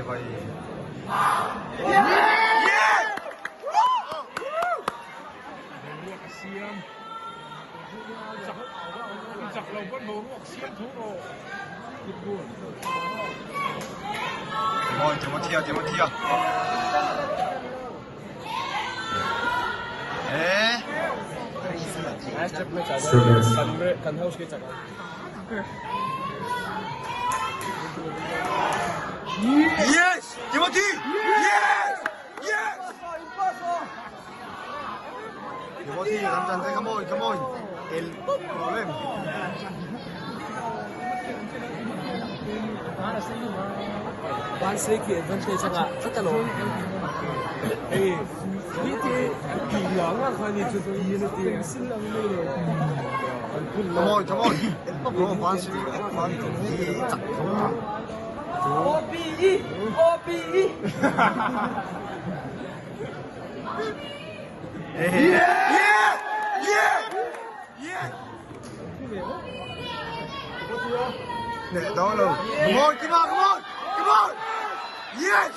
Vai. Come on, Timothea, Timothea. Eh? Yes! Timothy! Yes! Yes! Timothy, ramchante, come on, come on. El problem. Barnsley khi advantage anga tlat alawm. Hei Come on, come on. Come on, Barnsley. OPE! OPE! Yeah! Yeah! Yeah! Nè, đó luôn. Come on, come on, come on! Come on! Yes!